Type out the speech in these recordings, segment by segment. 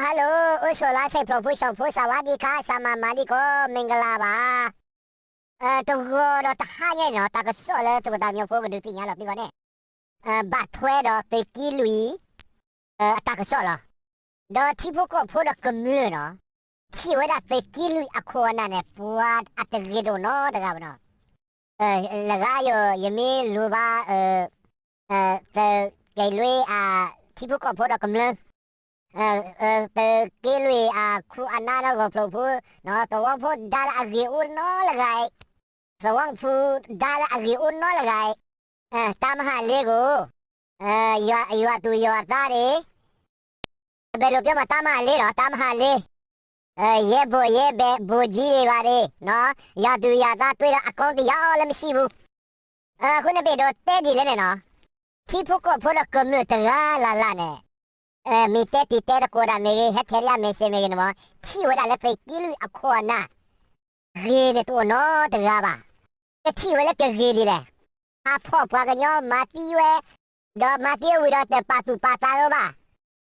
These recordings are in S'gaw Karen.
ဟဲလိၤ အိၣ်ဆိးလါဆဲးဖျိးဖိ စီၤဖိ စဝါဒံခါ စၢ်မၤမၤလံကိး မ့ၢ်ကလၤဘၣ်. တဂီၤဒီးတဟါညါန့ၣ်နီၤ တၢ်ကစီၣ်လၢသုးခိၣ်သးမံဖိကဒုးသ့ၣ်ညါလီၤသုဂီၢ်န့ၣ် ဘၣ်ထွဲဒီးသုးက့လွံၢ် အတၢ်ကစီၣ်လီၤ. ဒီးထံဖိကီၢ်ဖိဒီးကမျၢၢ်နီၤ ထံၣ်ဝဲဒၣ်သုးက့လွံၢ်အခိၣ်အနၢ်န့ၣ် ပှၤအတဂ့ၤဒိၣ်နီတဂၤဘၣ်နီၤ. လၢဂၤယိာ် ယမ့ၢ်လိၣ်ဘၣ် သုးက့လွံၢ်အ ထံဖိကီၢ်ဖိဒီးကမျၢၢ် သုးက့လွံၢ်အခူအနၢ်ဒီးဂီၢ်ဖျိးဖိ သဝီဖိဒါလၢအဂ့ၤအိၣ်နီတဂၤအံၤ, သဝီဖိဒါလၢအဂ့ၤအိၣ်နီတဂၤအံၤ, တၢ်မၤဟးလ့ကိး ယွၤသူၣ်ယွၤသးဒၣ် ဘဲလိာ်ပျီမး တၢ်မၤဟးလ့ဒီး တၢ်မၤဟးလ့ ရဲဘော် ရဲဘဲ ဗိုလ်ကြီး ဒံးဘၣ်ဒံး, ယွၤသူၣ်ယွၤသးတွဲဒီးအကောင်းတရားလၢမရှိဘူး. အဃိန့ၣ် ပအဲၣ်ဒိးတဲဒ်လဲၣ်န့ၣ်နီၤ, ထံဖိကီၢ်ဖိဒီးကမျၢၢ်တဂၤလၢ်လၢ်န့ၣ် မ့ၢ်တဲတံၤတဲသကိးတၢ်မ့ၢ်ဂ့ၤ ဟဲထဲလၢအမဲာ်ဆှဲမ့ၢ်ဂ့ၤန့ၣ်မး, ထံၣ်ဝဲဒၣ်လၢသုးက့လွံၢ်အခိၣ်အနၢ် ဂ့ၤန့ၣ်တအိၣ်နီတဂၤဘၣ်. ကထံၣ်ဝဲလၢကဂ့ၤဒ်လဲၣ်, အဖီၣ်ပှၤကညီမၤသံဝဲ, ဒီးမၤသံဝဲဝံၤဒီးတပာ်သူၣ်ပာ်သးလၢၤဘၣ်.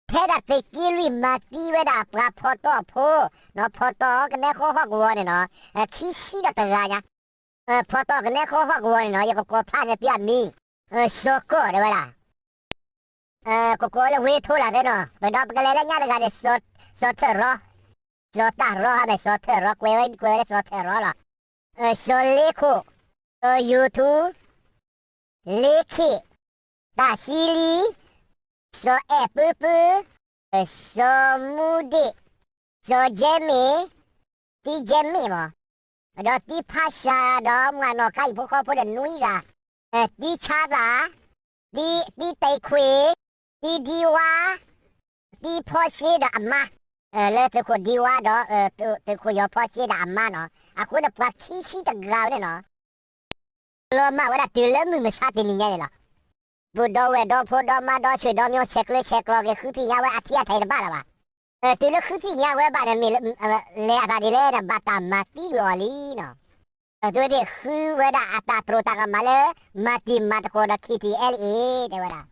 ထဲဒၣ်သုးက့လွံၢ်မၤသံဝဲဒၣ်ပှၤဖီတီၢ်ဖိ, ဖီတီၢ်ကနဲဃီဟီၣ်ကဝီၤန့ၣ်နီၤ, ခံဆံဒီးတဂၤညါ, ဖီတီၢ်ကနဲဃီဟီၣ်ကဝီၤန့ၣ်နီၤ ယကကိးဖျါန့ၢ်သုအမံၤ, စီၤကီၢ်တဲဝဲဒၣ် ကကိးလၢဝ့ထိလၢသ့နီၤ, ပဒီးပကလဲၤလၢညါတဂၤန့ၣ် စီၤထၢၣ်ရီ, စီၤတၢ်ရီဟါမ့ၢ်စီၤထၢၣ်ရီ ကွဲးဝဲကွဲးဝဲလၢစီၤထၢၣ်ရီလီၤ. စီၤလ့ခိၣ်, စီၤယိၤထူ, လ့ခ့ၣ်, တၢ်ဆံလံ, စီၤအဲၣ်ပုပု, စီၤမူဒ့ၣ်, စီၤကဲမ့ၢ်, တံကဲမ့ၢ်မး, ဒီးတံဖါစၢ်ဒီးမုၢ်နီၢ်ခါအံၤဖိဃီဖိဒီးနွံဂၤ, တံဆါသၣ်, တံတံခွ့ၣ်, တံဒံဝါ, တံဖီၡ့ဒီးအမါ, လၢသုးခိၣ်ဒံဝါဒီး သုးခိၣ်ယီၤဖီၡ့ဒီးအမါနီၤ, အဃိန့ၣ်ပှၤခံဆံတဂၤဝဲန့ၣ်နီၤ လီၤမၢ်ဝဲဒၣ်တုၤလၢမုၢ်မဆါတနံၤညါန့ၣ်လီၤ. ပူၤဒီဝဲၢ်ဒီဖိဒီမါဒီဆံးဒီမံၤ ဆဲးကျၢဆဲးကျိးက့ၤ ဃုဖံးညါဝဲအထံအထဲတဘၣ်လၢၤဘၣ်. တုၤလၢဃုဖံးညါဝဲဘၣ်န့ၣ် မ့ၢ်လဲၤအသးဒ်လဲၣ်န့ၣ် ဘၣ်တၢ်မၤသံကွံာ်အီၤလံနီၤ. အဝဲသ့ၣ်ဃုဝဲဒၣ်အတၢ်တြီတၢ်ကမၣ်လၢ မၤတံၤမၤသကိးဒီး ခံထံၣ်အဲလ်အ့ တဲဝဲဒၣ်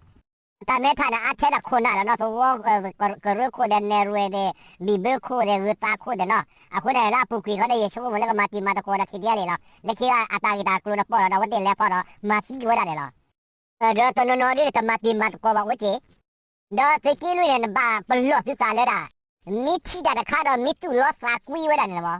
တၢ်မဲထးန့ၣ် အါထဲဒၣ်ခိၣ်နၢ်လီၤနီၤ, သဝီ ကရၢခိၣ်ဒီး နဲၣ်ရွဲၣ်ဒီး ဘံၣ်ဘၢခိၣ်ဒီး ဂုၤသးခိၣ်ဒီးနီၤ, အဃိန့ၣ် လၢအပူၤကွံာ်ဃီဒီး ယဆိကမိၣ်လၢကမၤတံၤမၤသကိးဒီး ခံထံၣ်အဲလ်အ့လီၤ. လၢခံအတၢ်ဂ့ၢ်တၢ်ကျိၤန့ၣ် ပိာ်လီၤဒီး အဝဲသ့ၣ်လဲၤဖီၣ်ဒီး မၤသံဝဲဒၣ်န့ၣ်လီၤ. ဒီးတနီၤနီၤဒ်န့ၣ် တမၤတံၤမၤသကိးဘၣ်အိၣ်က့ၤ, ဒီးသုးက့လွံၢ်န့ၣ် နဘၣ်ပလီၢ်သုသးလၢဒၣ် မ့ၢ်ထံၣ်တၢ်တခါဒီး မ့ၢ်သူၣ်လီသးကွံဝဲဒၣ်န့ၣ်လီၤ.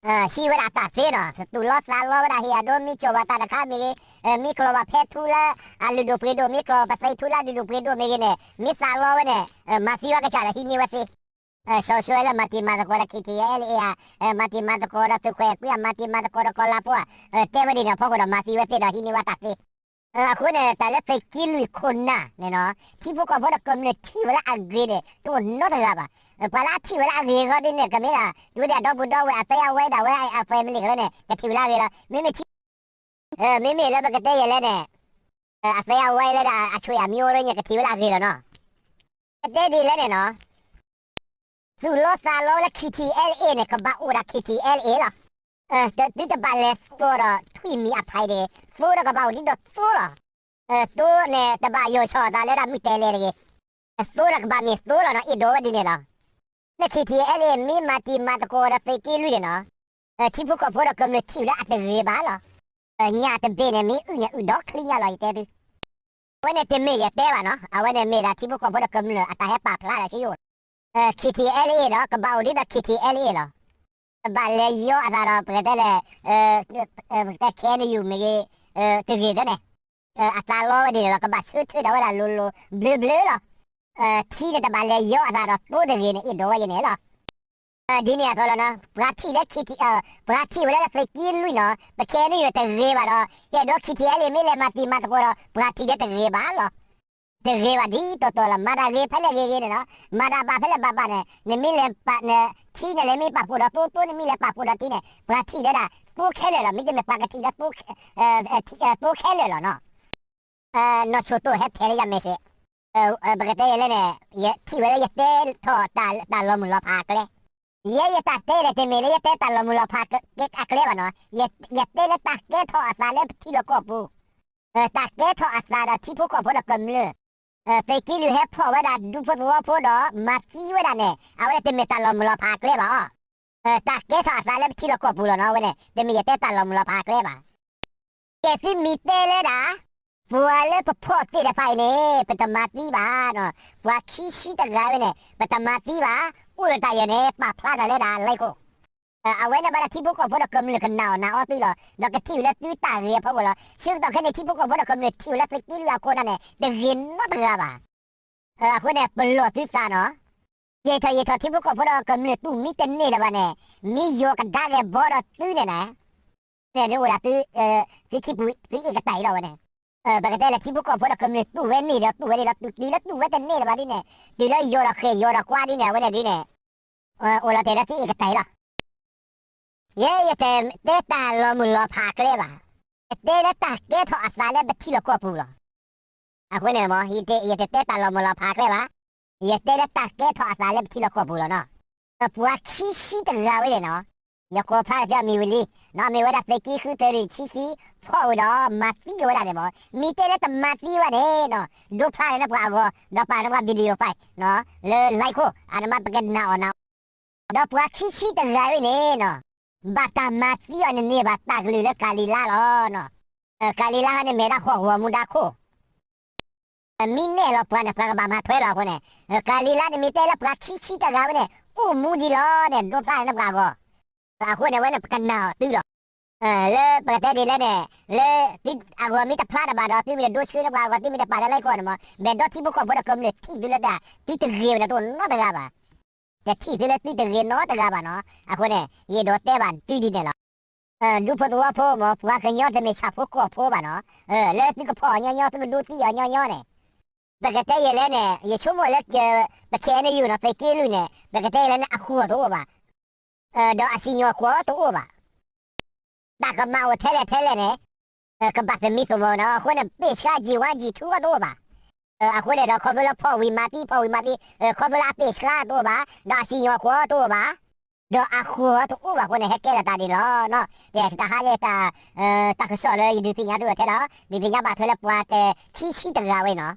ဟံးဝဲဒၣ်တၢ်သ့နီၤ, သူၣ်လီသးလီဝဲဒၣ် ဟ့ၣ်အဒိ မ့ၢ်ကၠီၣ်ဘၣ်တၢ်တခါမ့ၢ်ဂ့ၤ, မ့ၢ်ကျီၢ်ဘၣ်ဖဲထူလၢအလုၢ်ဒိၣ်ပှ့ၤဒိၣ်, မ့ၢ်ကျီၢ်ပသ့ထူလၢအလုၢ်ဒိၣ်ပှ့ၤဒိၣ်မ့ၢ်ဂ့ၤန့ၣ် မ့ၢ်သးလီဝဲန့ၣ် မၤသံဝဲကစၢ်ဒီးဟံးန့ၢ်ဝဲသ့. စီၤဆှၢလၢမၤတံၤမၤသကိးဒီး ခံထံၣ်အဲလ်အ့ဧါ, မၤတံၤမၤသကိးဒီးသုးခွဲးကွံဧါ, မၤတံၤမၤသကိးဒီးကီၢ်လါဖိဧါ, တဲဝဲဒ်န့ၣ်အဖီခိၣ်ဒီး မၤသံဝဲသ့ဒီးဟံးန့ၢ်ဝဲတၢ်သ့. အဃိန့ၣ် တၢ်လၢသုးက့လွံၢ်ခိၣ်နၢ်န့ၣ်နီၤ, ထံဖိကီၢ်ဖိဒီးကမျၢၢ်ထံၣ်ဝဲလၢအဂ့ၤန့ၣ် တအိၣ်နီတဂၤဘၣ်. ပှၤလၢအထံၣ်ဝဲလၢအဂ့ၤအဂီၢ်ဒ်န့ၣ် ကမ့ၢ်ဒၣ် ဒုးဝဲဒၣ်ဒီပုၢ်ဒီဝဲၢ် အသ့အဝဲဒၣ်ဝဲ အfamilyန့ၣ် ကထံၣ်ဝဲလၢအဂ့ၤလီၤ. မ့မ့ၢ်ထံ မ့မ့ၢ်လၢပကတဲယဲၢ်လဲၣ်န့ၣ် အသ့အဝဲလၢဒၣ်အဆွေအမျိုးန့ၣ် ကထံၣ်ဝဲလၢအဂ့ၤလီၤနီၤ. ပတဲဒ်လဲၣ်န့ၣ်နီၤ, သူၣ်လီသးလီဝဲလၢ ခံထံၣ်အဲလ်အ့န့ၣ် ကဘၣ်အိၣ်ဒၣ် ခံထံၣ်အဲလ်အ့လီၤ. သုတဘၣ်လဲၤသိးဒီးထွံၣ်မံၤအဖးဒ့, သိဒီးကဘၣ်အိၣ်ဒ်သိးသိလီၤ. သိန့ၣ် တဘၣ်ယိၢ်ဆီၣ်အသးလၢဒၣ်မုၢ်တဲလဲၤတဂ့ၤ. သိဒီးကဘၣ်မ့ၢ်သိလီၤနီၤ, အဲၣ်ဒိးဝဲဒ်န့ၣ်လီၤ. န ခံထံၣ်အဲလ်အ့ မ့ၢ်မၤတံၤမၤသကိးဒီးသုးက့လွံၢ်န့ၣ်နီၤ, ထံဖိကီၢ်ဖိဒီးကမျၢၢ်ထံၣ်ဝဲလၢအတဂ့ၤဘၣ်လီၤ. ညၣ်တဘ့ၣ်န့ၣ် မ့ၢ်အုၣ်န့ၣ် အုၣ်ဒီးချံညါလီၤ ယတဲသု အဝဲန့ၣ်တမ့ၢ်ယတဲဘၣ်နီၤ, အဝဲန့ၣ်မ့ၢ်ဒၣ်ထံဖိကီၢ်ဖိဒီးကမျၢၢ်အတၢ်ဟဲပာ်ဖျါလီၤဆူယအိၣ်. ခံထံၣ်အဲလ်အ့ဒီး ကဘၣ်အိၣ်ဒ်သိး ခံထံၣ်အဲလ်အ့လီၤ. တဘၣ်လဲၤယီအသးဒီး ပကတဲလဲၣ် ပကတဲ ခဲအံၤန့ၣ်ယုာ်မ့ၢ်ဂ့ၤ တဂ့ၤသ့န့ၣ်, အသးလီဝဲဒ်န့ၣ်လီၤ, ကဘၣ်ဆၢထၢၣ်ဒၣ်ဝဲဒၣ်လိၤလိၤဘျၢဘျၢလီၤ. ထံန့ၣ်တဘၣ်လဲၤယီအသးဒီးသိတဂ့ၤန့ၣ် အဲၣ်ဒိးဝဲယဲန့ၣ်လီၤ. ဒ်န့ၣ်အသိးလီၤနီၤ, ပှၤထံၣ်လၢခံထံၣ်, ပှၤထံၣ်ဝဲလၢသုးက့လွံၢ်နီၤ, ပခဲအံၤန့ၣ်ယုာ်တဂ့ၤဘၣ်ဒီး အဲၣ်ဒိးခံထံၣ်အဲလ်အ့ မ့ၢ်လဲၤမၤတံၤမၤသကိးဒီး ပှၤထံၣ်လၢတဂ့ၤဘၣ်လီၤ. တဂ့ၤဘၣ်ဒ်သိးသိးလီၤ, မၤတၢ်ဂ့ၤဖဲလဲၣ်ဂ့ၤဂ့ၤန့ၣ်လီၤ, မၤတၢ်ဘၣ်ဖဲလဲၣ်ဘၣ်ဘၣ်န့ၣ် နမ့ၢ်လဲၤပာ်န့ၣ် ထံန့ၣ်လဲၤမ့ၢ်ပာ်ဖှိၣ်ဒီးသိ သိန့ၣ်မ့ၢ်လဲၤပာ်ဖှိၣ်ဒီးထံန့ၣ် ပှၤထံၣ်ဒၣ်သိခဲလၢာ်လီၤ, မ့တမ့ၢ်ပှၤကထံၣ်လၢ သိခဲလၢာ်လီၤနီၤ. နီၢ်ဆိၣ်တိၢ်ဟဲထဲလၢယမဲာ်ဆှဲ, ပကတဲယဲၢ်လဲၣ်န့ၣ် ယထံၣ်ဝဲလၢယတဲထီၣ်တၢ်လီၤမုၢ်လီၤဖးအကျဲ, ယဲယတၢ်တဲဒီး တမ့ၢ်လၢယတဲတၢ်လီၤမုၢ်လီၤဖးအကျဲဘၣ်နီၤ, ယတဲလၢတၢ်ကဲထီၣ်အသးလၢပထံလီၢ်ကီၢ်ပူၤ, တၢ်ကဲထီၣ်အသးဒီးထံဖိကီၢ်ဖိဒီးကမျၢၢ်, သုးက့လွံၢ်ဟဲဖီၣ်ဝဲဒၣ်ဒူဖိသဝီဖိဒီးမၤသံဝဲဒၣ်န့ၣ် အဝဲန့ၣ်တမ့ၢ်တၢ်လီၤမုၢ်လီၤဖးအကျဲဘၣ်အီၤ. တၢ်ကဲထီၣ်အသးလၢပထံလီၢ်ကီၢ်ပူၤလီၤနီၤ အဝဲန့ၣ် တမ့ၢ်ယတဲတၢ်လီၤမုၢ်လီၤဖးအကျဲဘၣ်. ကဲသုမ့ၢ်တဲလၢဒၣ် ပှၤလၢပဖီၣ်သ့ၣ်တဖၣ်အံၤန့ၣ် ပတမၤသံဘၣ်နီၤ, ပှၤခံဆံတဂၤဝဲန့ၣ် ပတမၤသံဘၣ်, အိၣ်ဒီးတၢ်ယဲၢ်န့ၣ် ပာ်ဖျါတၢ်လၢဒၣ်လံခိၣ် အဝဲန့ၣ်ဘၣ်ဒီးထံဖိကီၢ်ဖိဒီးကမျၢၢ်ကနာ်အီၣ်နာ်အီသုလီၤ. ဒီးကထံၣ်ဝဲလၢသုတၢ်ဂ့ၤအဖီခိၣ်လီၤ. ဆၢကတီၢ်ခဲအံၤန့ၣ် ထံဖိကီၢ်ဖိဒီးကမျၢၢ်ထံၣ်ဝဲလၢသုးက့လွံၢ်အခိၣ်အနၢ်န့ၣ် တဂ့ၤနီတဂၤဘၣ်. အဃိန့ၣ် ပလီၢ်သုသးနီၤ. ယံာ်ထီၣ်ယံာ်ထီၣ်ထံဖိကီၢ်ဖိဒီးကမျၢၢ်တူၢ်မံတန့ၢ်လၢၤဘၣ်န့ၣ်, မ့ၢ်ယီၤကဒါက့ၤဘီဒီးသုန့ၣ်န့ၣ်, န့ၣ်န့ၣ်အိၣ်ဒၣ်သု သုခံပူၤသုအ့ၣ်ကတၢၢ်အံၤလီၤဝဲန့ၣ်. ပကတဲလၢထံဖိကီၢ်ဖိဒီးကမျၢၢ်တူၢ်ဝဲန့ၢ်ဒီးတူၢ်ဝဲန့ၣ်လီၤ. တုၤလၢတူၢ်ဝဲတန့ၢ်လၢၤဘၣ်ဒ်န့ၣ်, တုၤလၢယီၤဒီးဃဲၤယီၤဒီးကွါဒ်န့ၣ် အဝဲန့ၣ်ဒ်န့ၣ် အိၣ်လီၤတဲာ်လၢသုအ့ၣ်ကတၢၢ်အံၤလီၤ. ယဲယတတဲတၢ်လီၤမုၢ်လီၤဖးအကျဲဘၣ်. ယတဲလၢတၢ်ကဲထီၣ်အသးလၢပထံလီၢ်ကီၢ်ပူၤလီၤ. အဃိန့ၣ်မ့ၢ် ယတတဲတၢ်လီၤမုၢ်လီၤဖးအကျဲဘၣ်. ယတဲလၢတၢ်ကဲထီၣ်အသးလၢပထံလီၢ်ကီၢ်ပူၤလီၤနီၤ. ပှၤခံဆံတဂၤဝဲန့ၣ်နီၤ, ယကိးဖျါလၢမ့ၢ်ဝံၤလံ, မ့ၢ်ဝဲဒၣ်သုးက့ဃုသၢနံၣ်ဆံခံ ဖီၣ်ဝဲဒီးမၤသံက့ၤဝဲဒၣ်န့ၣ်မ့ၢ်, မ့ၢ်တဲလၢတမၤသံဘၣ်န့ၣ်နီၤ, ဒိဖျါန့ၢ်နပှၤအဂီၢ်, ဒီးပာ်နပှၤ video file လၢ လံခိၣ် အန့ၣ်မ့ၢ်ပကနာ်အီၣ်နာ်အီ ဒီးပှၤခံဆံတဂၤဝဲန့ၣ်နီၤ, ဘၣ်တၢ်မၤသံအီၤန့ၣ်န့ၢ်ဘၣ်တၢ်ကလုၢ်လၢကၤလံၤလါလီၤ. ကၤလံၤလါန့ၣ်မ့ၢ်ဒၣ်ဟီၣ်ကဝီၤမူဒါခိၣ်, မ့ၢ်နဲၣ်လီၤပှၤန့ၣ် ပှၤကဘၣ်မၤထွဲလီၤအဃိန့ၣ်, ကၤလံၤလါန့ၣ်မ့ၢ်တဲလၢပှၤခံဆံတဂၤဝဲန့ၣ် အိၣ်မူဒံးလီၤန့ၣ် ဒိဖျါန့ၢ်နပှၤအဂီၢ်, အဃိန့ၣ် အဝဲန့ၣ်ပကနာ်အီၤသုလီၤ. လၢပကတဲဒ်လဲၣ်န့ၣ်, လၢသုအဂီၢ်မ့ၢ်တဖျါတဘၣ်ဒီး သုမ့ၢ်တဒိဆှၢနပှၤအဂီၢ် သုမ့ၢ်တပာ်လၢလံခိၣ်န့ၣ်မ့ၢ်, ဘၣ်ဒီးထံဖိကီၢ်ဖိဒီးကမျၢၢ်ထံၣ်သုလၢဒၣ် သုတဂ့ၤဝဲန့ၣ်တအိၣ်နီတဂၤဘၣ်. တထံၣ်သုလၢသုတဂ့ၤနီတဂၤဘၣ်နီၤ. အဃိန့ၣ် ယအဲၣ်ဒိးတဲဘၣ်သုဒ်န့ၣ်လီၤ. ဒူဖိသဝီဖိမ့ၢ် ပှၤကညီတမ့ၢ်ဆၣ်ဖိကီၢ်ဖိဘၣ်နီၤ. လၢသုကဖီၣ်အီၤညီညီ သုကဒိသံအီၤညီညီန့ၣ်, ပကတဲယဲၢ်လဲၣ်န့ၣ် ယဆိကမိၣ်လၢ ပ KNU နီၤ သုးက့လွံၢ်န့ၣ် ပကတဲယဲၢ်လဲၣ်န့ၣ် အဃိာ်တအိၣ်ဘၣ်, ဒီးအစံၣ်ညီၣ်ကွီၢ်တအိၣ်ဘၣ်. တၢ်ကမၣ်အိၣ်ထဲလဲၣ်ထဲလဲၣ်န့ၣ် ကဘၣ်သမံသမိးနီၤ. အဃိန့ၣ် ပ့ၢ်ဆှါ G one G two တအိၣ်ဘၣ်. အဃိန့ၣ်ဒီး ခီဖျိလၢဖီၣ်ဝံၤမၤသံ ဖီၣ်ဝံၤမၤသံ, ခီဖျိလၢအပ့ၢ်ဆှါတအိၣ်ဘၣ်, ဒီးအစံၣ်ညီၣ်ကွီၢ်တအိၣ်ဘၣ်, ဒီးအဃိာ်တအိၣ်ဘၣ်အဃိန့ၣ် ဟဲကဲထီၣ်တၢ်ဒ်န့ၣ်လီၤ. တၢ်ဟါလၢတၢ် တၢ်ကစီၣ်လၢယဒုးသ့ၣ်ညါသုအီၤထဲလီၤ. ဒုးသ့ၣ်ညါဘၣ်ထွဲလၢပှၤတခံဆံတဂၤဝဲနီၤ.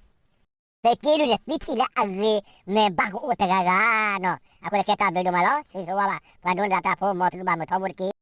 သုးက့လွံၢ်န့ၣ် သုထံၣ်လၢအဂ့ၤ မ့ၢ်ဘၣ်ကအိၣ်တဂၤဂၤနီၤ. အဃိန့ၣ် ကဲတၢ်ဘျုးဒိၣ်မးလီၤ. ဆၢဂ့ၤဆၢဝါဘၣ် ပှၤဒိကနၣ်တၢ်ဖိ မ်သုကဘၣ်မုာ်ထီဘိတက့ၢ်.